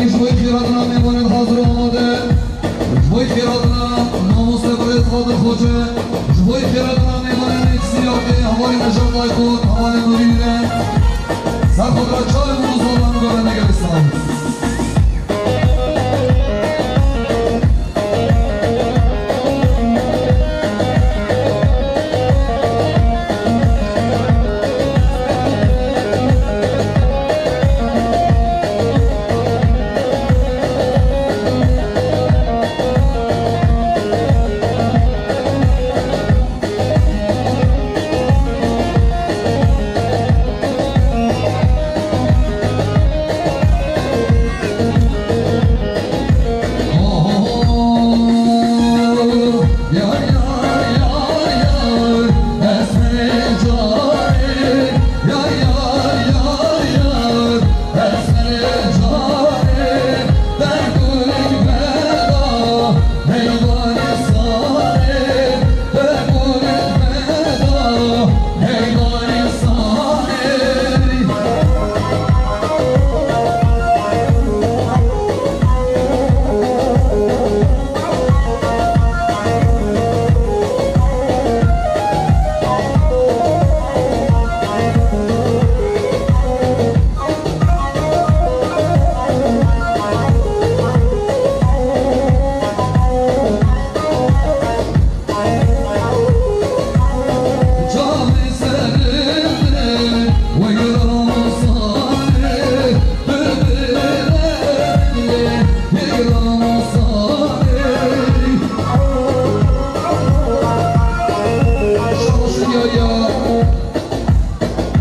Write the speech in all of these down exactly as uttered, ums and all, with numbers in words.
Ji bo xêratina mêvanên hazir û amade, ji bo xêratina mamoste birêz Qadir Xoce, ji bo xêratina mêvanên eksiyakê, hevalên Nejat Aykut, hevalên Nurî Îrem, ser xwe re çavên û zalan û gelek gelek selav.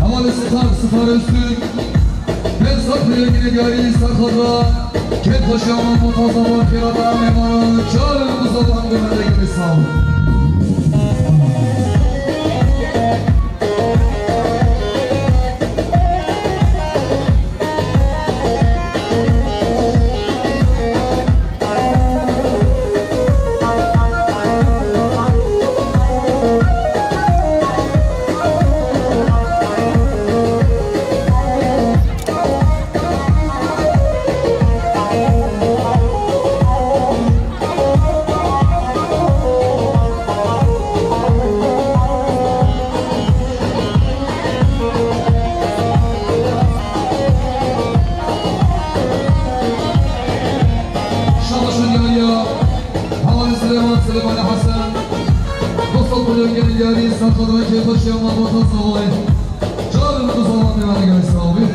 Hevalê Sifar, Sifar Öztürk, Behzat Bey'e yine gayri Sarkhat'la, Kepbaşı Aman Murtaza Vakfiyat'a emanet, çağırın bu zaman ve melekleri sağ olun. Şabaş Hülya'ya, Havan Süleyman, Süleyman Hasan, Dostal Bölge'nin geldiği Sarkadına Keyfaş Yaman Vatan Sağlayın. Çağırın bu zaman hemen gelsin abi.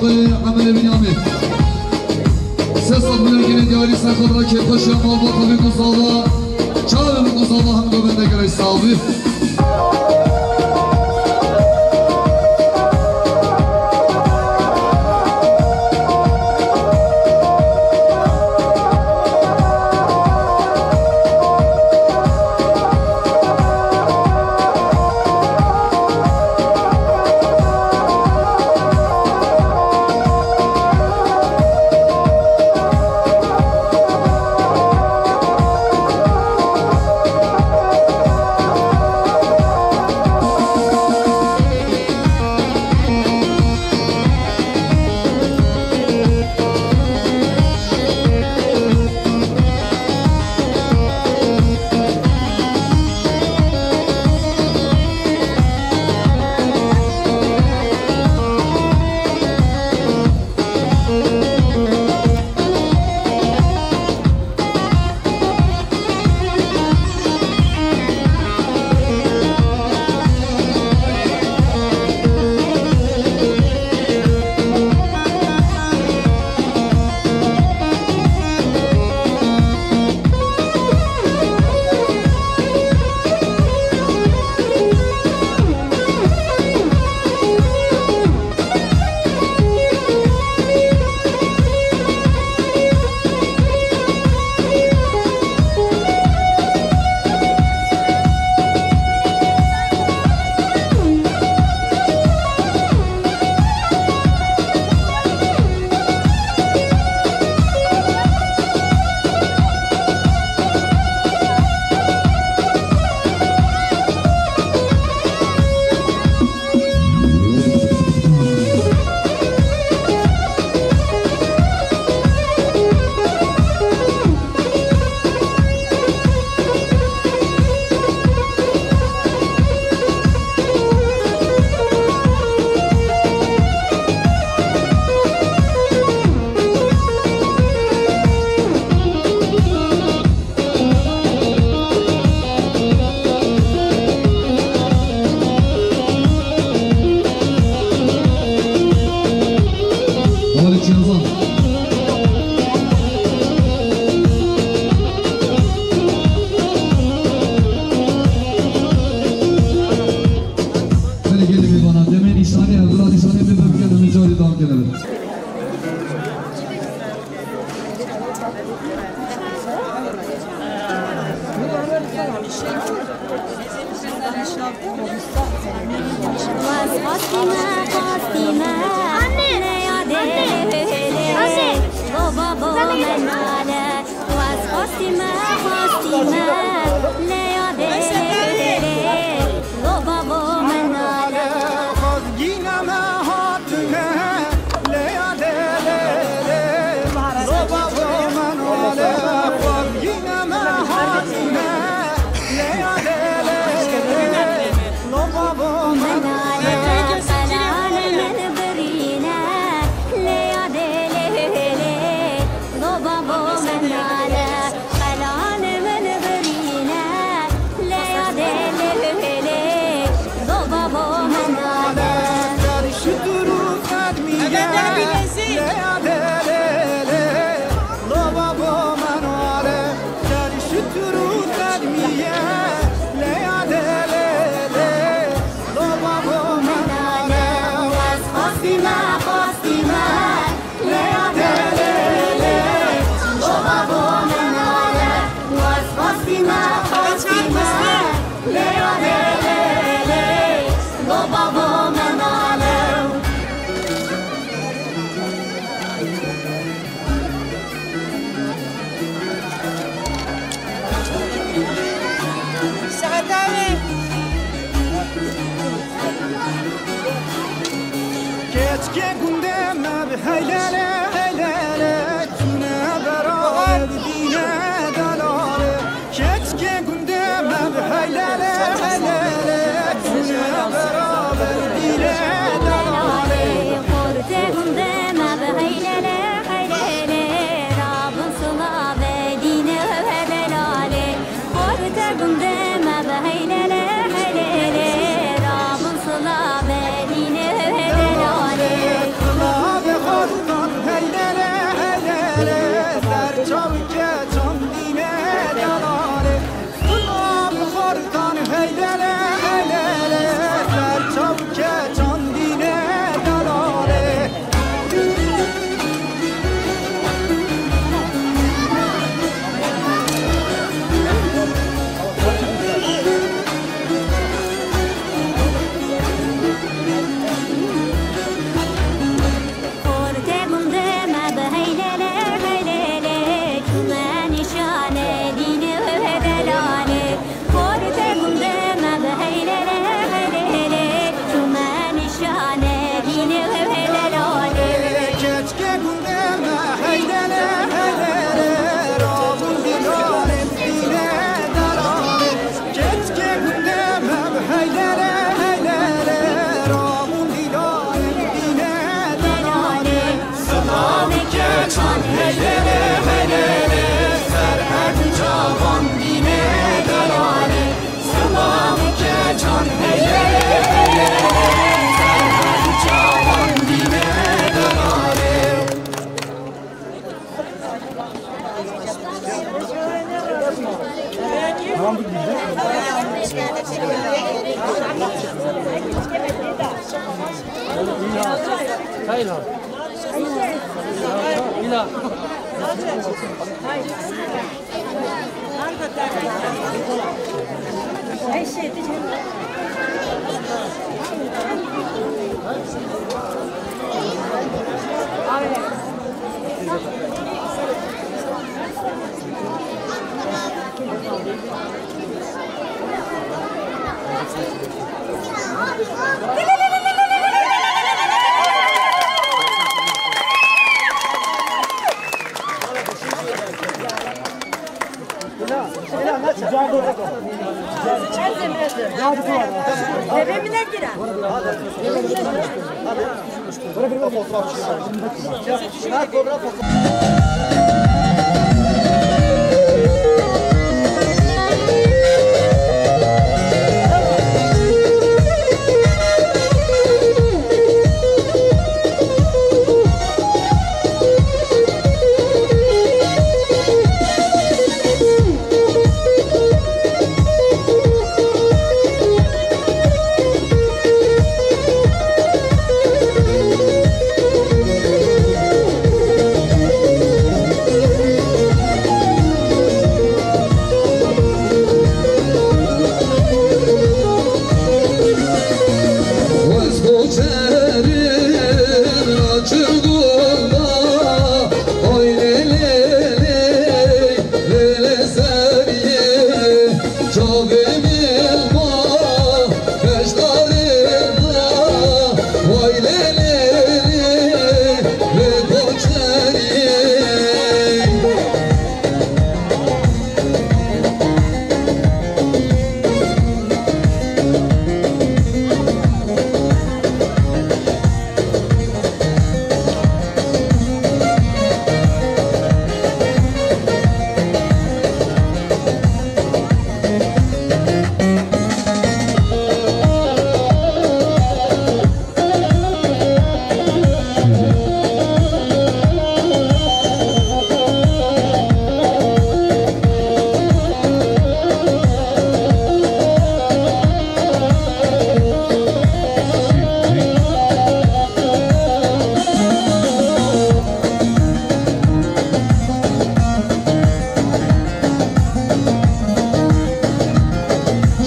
Emelê Binyamîn. Sê sed milyon gelê diyarî ser xwe dira kêfxweşiya malbata vê ku zava, çavê vê ku zava hemdo bende gelek sağ bî. Hevalê Çiyazan. Belê gelê mêvanan, demê nîşanê, hevdira nîşanê bê, bê, bê, bê, carê dam kenere. Xwezgîna me hatine, lê ya dê, lê, lê, lê. Lo bavo me nale, xwezgîna me hatine, lê ya dê, lê, lê, lê. Lo bavo me nale, qelanê min birîne, lê ya dê, lê, lê, lê. Lo bavo me nale, qelanê min birîne, lê ya dê, lê, lê, lê. Lo bavo me nale. Şutur û qedmî ye, lê ya dê, lê, lê. Lo bavo me nale, şutur û qedmî ye, lê ya dê, lê, lê. Lo bavo me nale, wez xwestî me, xwestî me. Lê ya dê lê lê, lo bavo me nale. Wez xwestî me, xwestî me. Lê ya dê lê lê, lo bavo me nale. Saeta wê. Keçikê gundê me bi heylelê, heylelê, çûne beraber dîne delalê. Keçikê gundê me bi heylelê, heylelê, çûne beraber dîne delalê. Xortê gundê me bi heylelê, heylelê, rabin silabê dîne delalê. Xortê gundê me bi heylelê, heylelê, rabin silabê dîne delalê. Silabê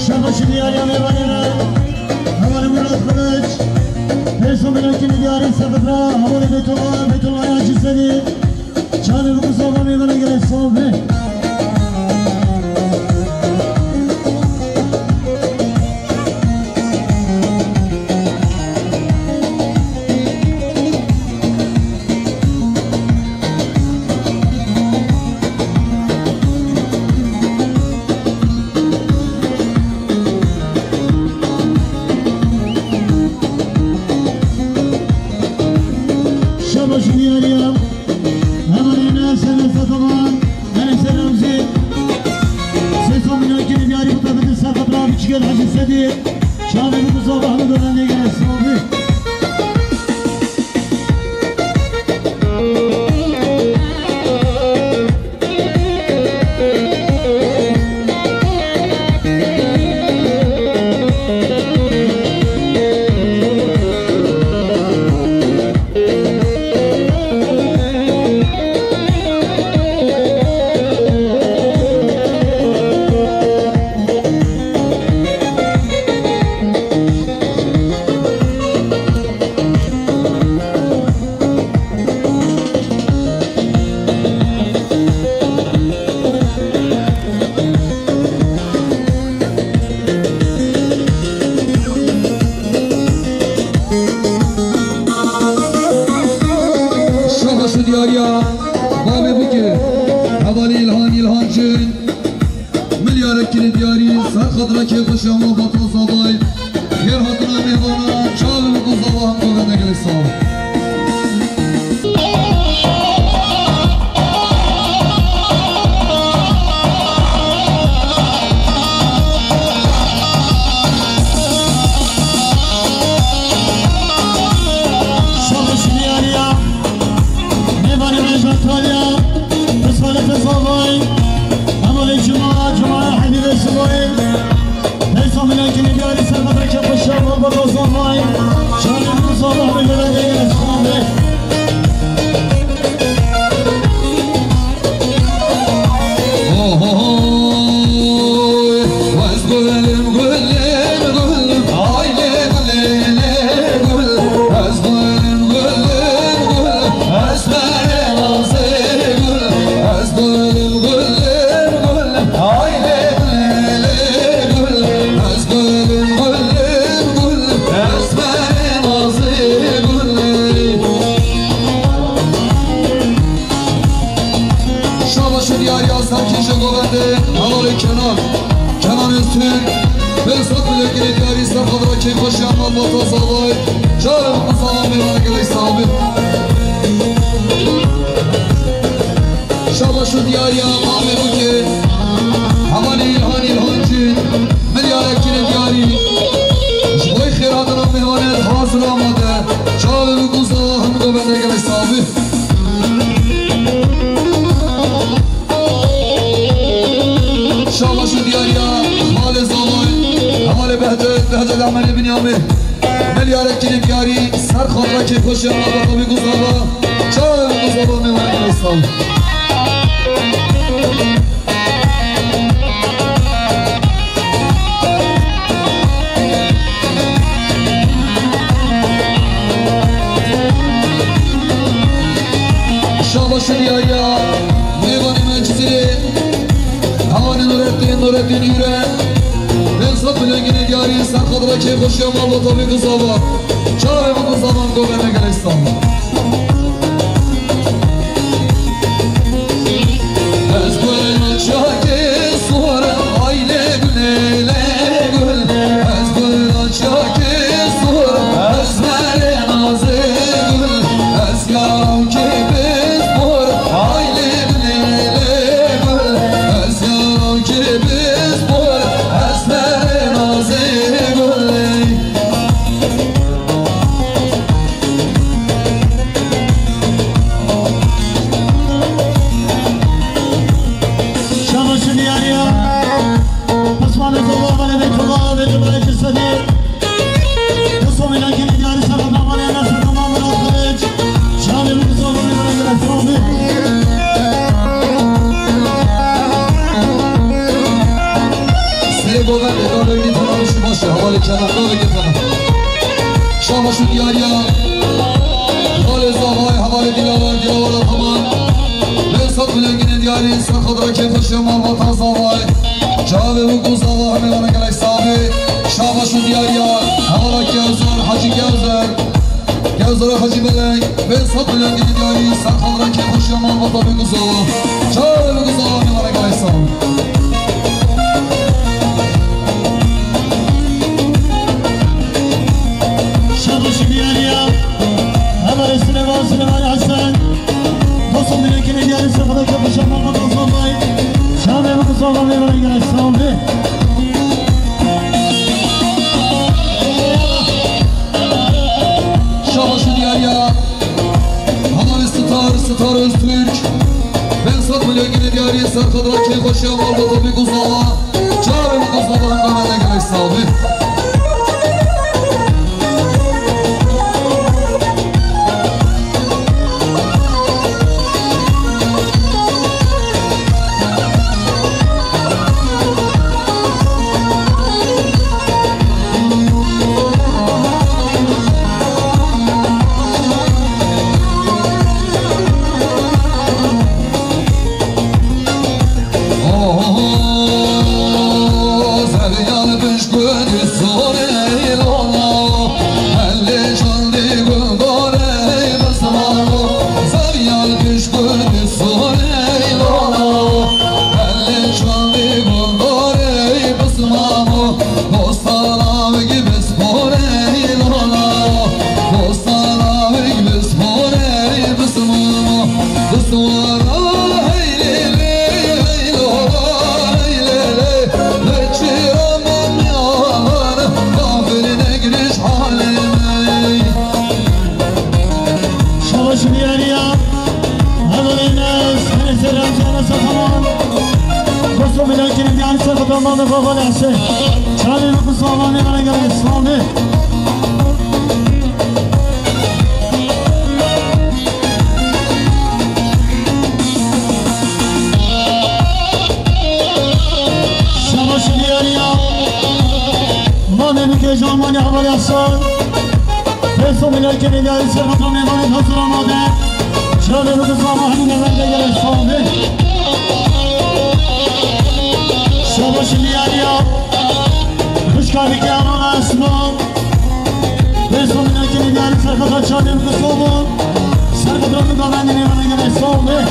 Şabaş diyarê mêvanê me, hevalê Murat Kılıç, Peyso Melekî diyarê Sefedra, hevalê Beytullah, Beytullah Hacî Sedî, çavê bi quzava mêvana gelê sabe. Şabaş diyarê me, hevalê me Seyda Setoban, Enes Remzî, Seyda Minakî diyarê Mutabit Sefedra, Biçgel Hacî Sedî, çavê bi quzava mêvana gelê sabe. Şabaş û diyariya bavê bike, hevalê Îlhan Îlhancin. Milyarek kirê diyarî, ser xatireke xweşiya malbata Zavay. Xêr hatina mêvana, çavê bi quzava hemdû ve negelê sav. Şabaş diyariya. Mêvanê Rojnatalya, Risalete Zavay, hevalê Cuma, Cuma Hemîde Sibay, Peysa Milakî diyarê Sefedra Kepişa, Baba Zavay, Şanê Zavay, Baba Kenan Öztürk, Behzat Bilekirê diyarî ser xwe dira kêfxweşiya malbata zavay, çavê min ku zava mêvanê gelek sax bin. Şabaş û diyariya mamê Rokê, hevalê Îlhan Îlhancî, milyarek kirê diyarî, ji bo xêrhatina mêvanê hazir amade, çavê min ku zava hemû govende gelek sax bin. Şabaş û diyariya, hevalê Zavay, hevalê Behcet, Behcet Emelê Binyamê. Milyarek kirê diyarî, ser xatira kêfxweşiya malbata wî ku zava, çavê min ku zava mêvanê gelek sax. Şabaş û diyariya, mêvanê me Cizîrê, hevalê Nurettin, Nurettin Ure, Behzat Bilengirê diyarî ser xatira kêfxweşiya malbata wî ku zava, çavê min ku zava govende gelek sax. Ez gula çakê sor, ay lê gulê lê gul. Ez gula çakê sor, ez merê nazê gul. Ez yarawkê pispor, ay lê gulê lê gul. Ez yarawkê pispor, ez merê nazê gul. Şabaş û diyariya. Pismamê Zova, hevalê Beytullah, Beytullah Ecî Sedî. Pismamê Lankî diyarî ser xwe dira malê Enes, Murat Xaliç. Çavê min ku zava mêvanê gelek sax bin. Serê govendê, gavê wî tena bişî baş e, hevalê Kenan, gavê ke tena. Şabaş û diyariya, hevalê Zavay, hevalê Dilawer, Dilawer Ataman. Behzat Bilengirê diyarî, ser xwe dira kêfxweşiya malbata Zavay. Çavê min ku zava hemê wana gelek sax bin. Şabaş û diyariya, hevala Kevzer, Hacî Kevzer. Kevzera Hacî Belek, Behzat Bilengirê diyarî, ser xwe dira kêfxweşiya malbata wî ku zava. Çavê min ku zava mêvanê gelek sax. Şabaş û diyariya, hevalê Silêman, Silêman Hesen. Dostum, Bilengirê diyarî ser xwe dira kêfxweşiya malbata Zavay. Çavê min ku zava mêvanê gelek sax bin. Şabaş û diyariya, hevalê Sitar, Sitar Öztürk. Behzat Bilengirê diyarî ser xwe dira kêfxweşiya malbata wî ku zava. Çavê min ku zava hemê wana gelek sax bin. Şabaş û diyariya, hevalê Enes, Enes Remzana Sakaman. Dostum, Bilengirê diyarî ser xwe dira malê Baba Lehsê. Çavê min ku zava mêvanê gelek sax bin. Şabaş û diyariya, mamê min kêjan, malê hevalê Hasan. Behzat Bilengirê diyarî ser xwe dira mêvanê hazir amade. Çavê min ku zava hemû govendê gelek sax bin. Şabaş û diyariya, xwişka min ke hevala Esma. Behzat Bilengirê diyarî ser xwe dira çavê min ku zava. Ser xwe dira hemû govendê mêvanê gelek sax bin.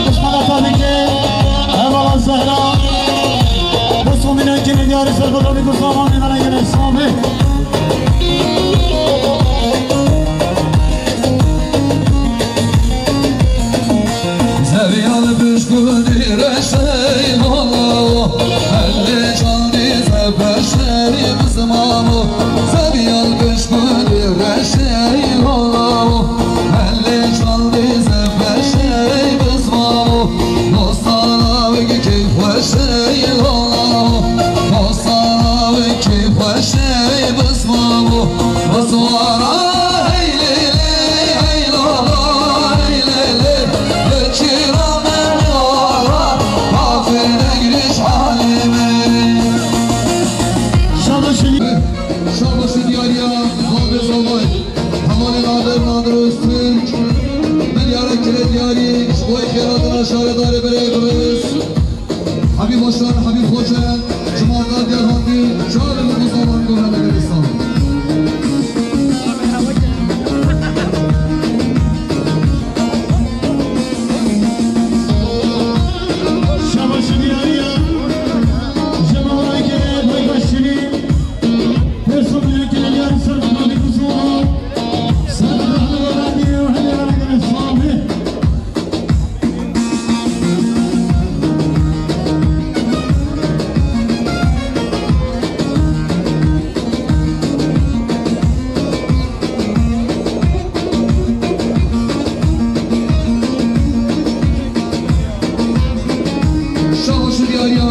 Osman Atabike, Hevala Zehra, Boston Milan Kene Diyarî Serkodanî Guzaman Milan Yene Sami. Zeviyal pişkûdî reşey bala, hellê çandî zebeşey bizmamo. Zeviyal pişkûdî reşey bala, hellê çandî zebeşey bizmamo. Dostana wek keyf xweşey bala, dostana wek keyf xweşey bizmamo. Bizmara hey lê lê, hey la la, hey lê lê. Li çîra me nara, bavê dengriş halê me. Şabaşî. Şabaşî diyariya Babê Zavay. Hevalê Nadir, Nadir Öztürk. Milyara kire diyarî, ji bo xêratina şaredarê birê Biliz. Habîb Başar, Habîb Xoce, Cumhurda Diyarbakır, çağırın bu zaman gömleleri sağ. Şabaşî diyariya, Cemal Aykere, Baybaşçili, Personel Keleyan, Sırf Nabi Kusumo, Sırf Rahmi Veladi, Hadi Aragın Sami. Şabaşî diyariya,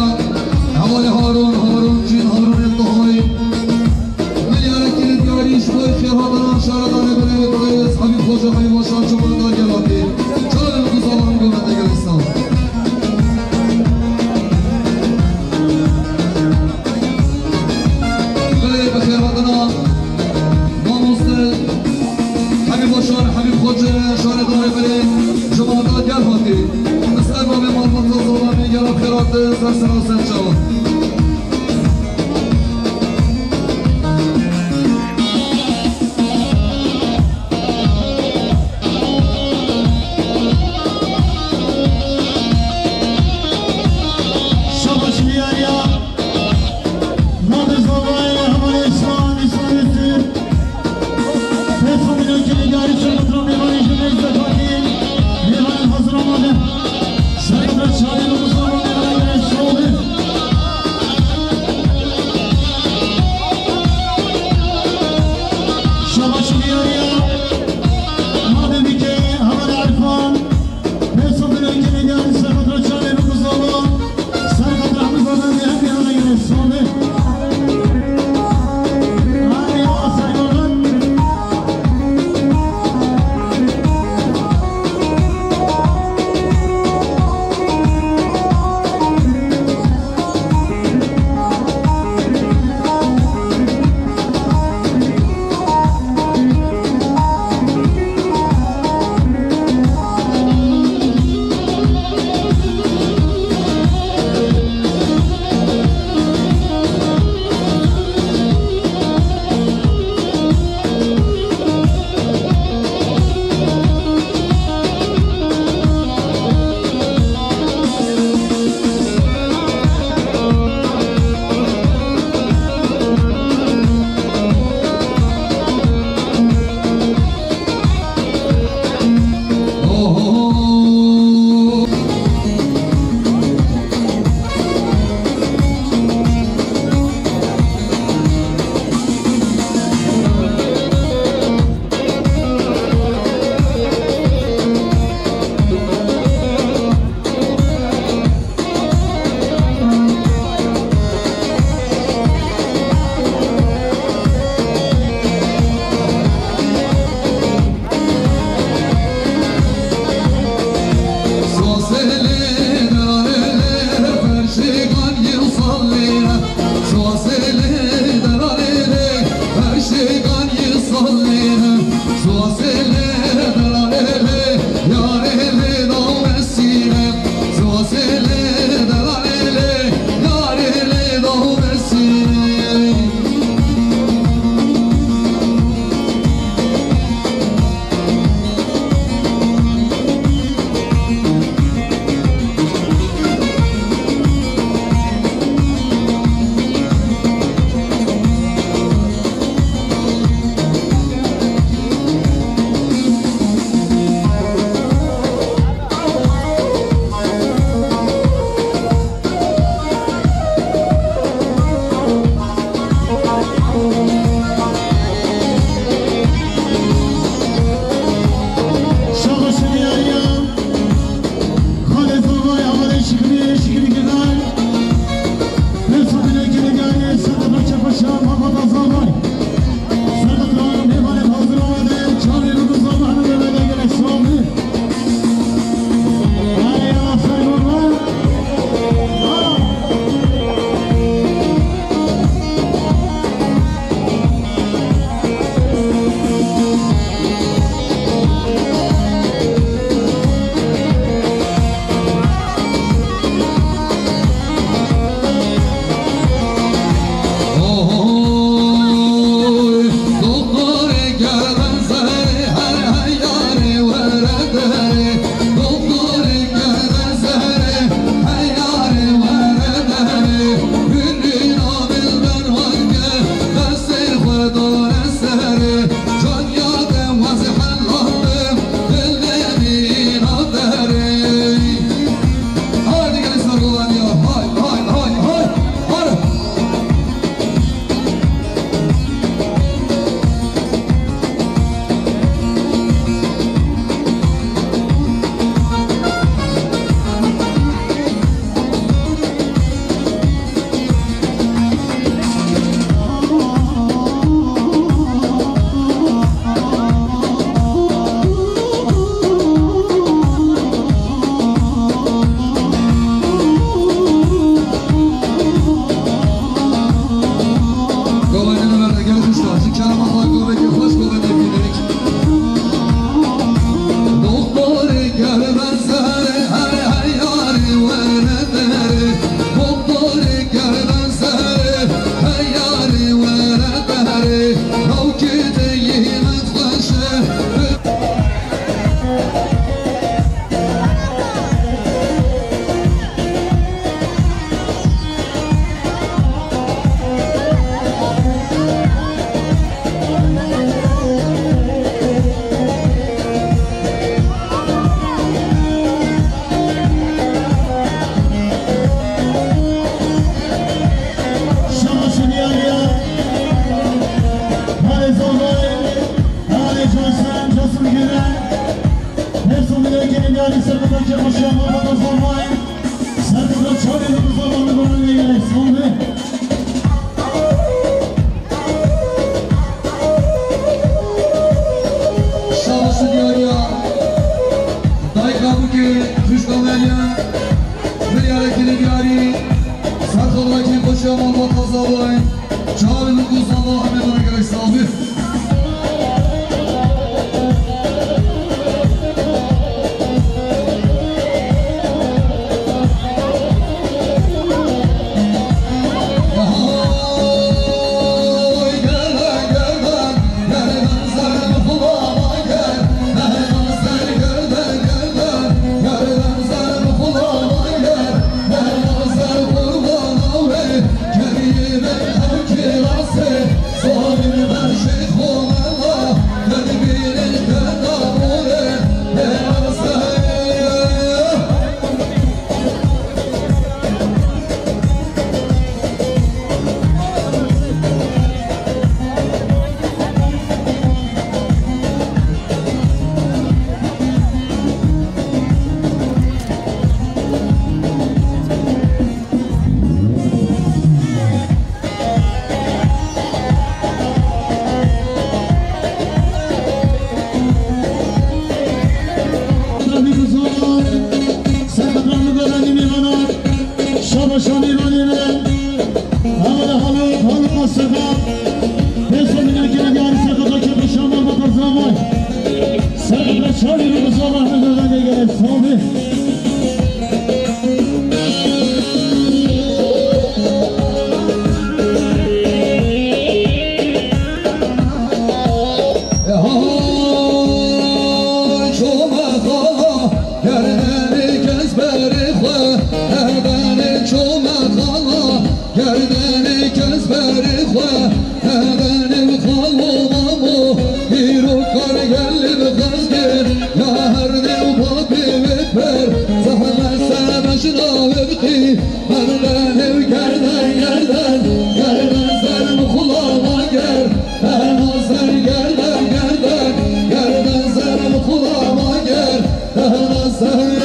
hevalê Harun, Harun Cîn, Harun Eltohay. Milyara kire diyarî ji bo xêrhatina şaredarê birê Biliz, Habîb Xoca, Habîb Başar, Çaman Dargelatê. Çavên ku zaman ku me degelistan. Belê bi xêrhatina mamoste Habîb Başar, Habîb Xoce, şaredarê belê cemata Diyarbakirê. Bi ser navê malbata Zolanê gera bi xêr hatin, ser sera ser çavan. Şabaş diyariya. Nadir Zavayê hevalê Îslam, Îslam Öztürk. Pês û milyon kîlî diyarî serkeftina mêvanê ji mêz de katî. Mêvanên hazir amade. Serkeftina çavê li Mustafa mêvana gelê Soğlu. Yarî serkefta çêxweşiya malbata Zavayê. Serkefta çavê li Zava li Miranê gelek sal be. Şabaş û diyariya dayika bûkê xwişka Meryem. Milyarek dilê diyarî. Serkefta çêxweşiya malbata Zavayê. Çavê li Zava hemê wana gelek sal be. Şabaşa mêvanê me. Hemele halo, halo qasega. Pêso min yekê diyarî serkefta çêxweşiya malbata Zavayê. Serkefta çavê li Zava hemê wana gelek sal be. Gerdenê kes berê xwe, nebenê ço me xala. Gerdenê kes berê xwe, nebenê xal û mamo. Îro kar gelê bi xezgê, ya her nêw babê wê per. Zehmet se beşna wê biqî, merdenê gerden gerden. Gerden ser bi xulama ger, hena ser gerden gerden. Gerden ser bi xulama ger, hena ser